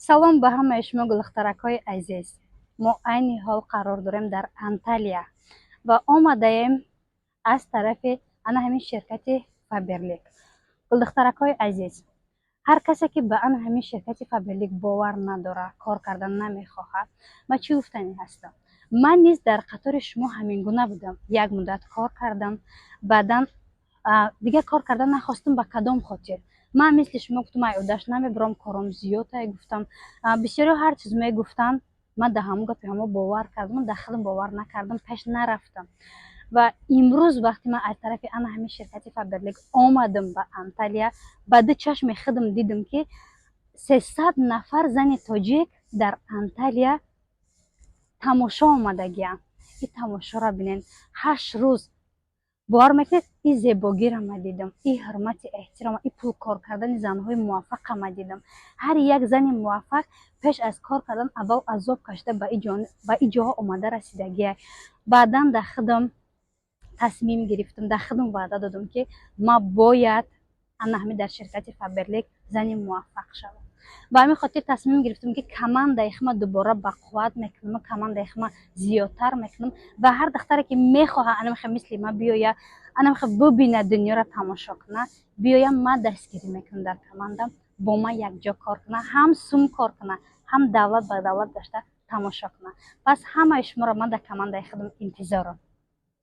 Салом ба ҳамаи шумо, гулдухтаракҳои азиз. Мо айни ҳол қарор дорем дар Анталия ва омадаем аз тарафи ана ҳамин ширкати Фаберлик. Гулдухтаракҳои азиз, ҳар касе ки ба ана ҳамин ширкати Фаберлик бовар надорад, кор кардан намехоҳад, ман чӣ гуфтанӣ ҳастам? Ман низ дар қатори шумо ҳамин гуна будам. Як муддат кор кардам, баъдан дигар кор кардан нахостам. Ба кадом хотир? Ман мисли шумо гуфтам: «Ай удаш намебаром, кором зиёдае», гуфтам. Бисёриҳо ҳар чиз мегуфтанд, ман да ҳамон гапи ҳамо бовар кардам, дар худам бовар накардам, пеш нарафтам. Ва имрӯз вақте ман аз тарафи ана ҳамин ширкати Фаберлик омадам ба Анталия, ба ду чашми худам дидам, ки 300 нафар зани тоҷик дар Анталия тамошо омадагианд. И тамошоро бинед, 8 рӯз, бовар мекунед, и зебогиро ма дидам, и ҳурмати эҳтиром, и пул кор кардани занҳои муваффақа ма дидам. Ҳар як зани муваффақ пеш аз кор кардан аввал азоб кашида, ба и ҷоҳо омада расидагия. Баъдан дар худам тасмим гирифтам, дар худам ваъда додам, ки ман бояд ана ҳамин дар ширкати Фаберлик зани муваффақ шавам. Ба ҳамин хотир тасмим гирифтам, ки командаи хума дубора бақувват мекунам, командаи хума зиёдтар мекунам ва ҳар духтаре ки мехоҳад анамихе мисли ман биёя, анамихе бубинад, дунёро тамошо кунад, биёя, ман дастгирӣ мекунам, дар командам бо ман якҷо кор кунад, ҳам сум кор кунад, ҳам давлат ба давлат гашта тамошо кунад. Пас ҳамаи шуморо ман дар командаи худам интизорам.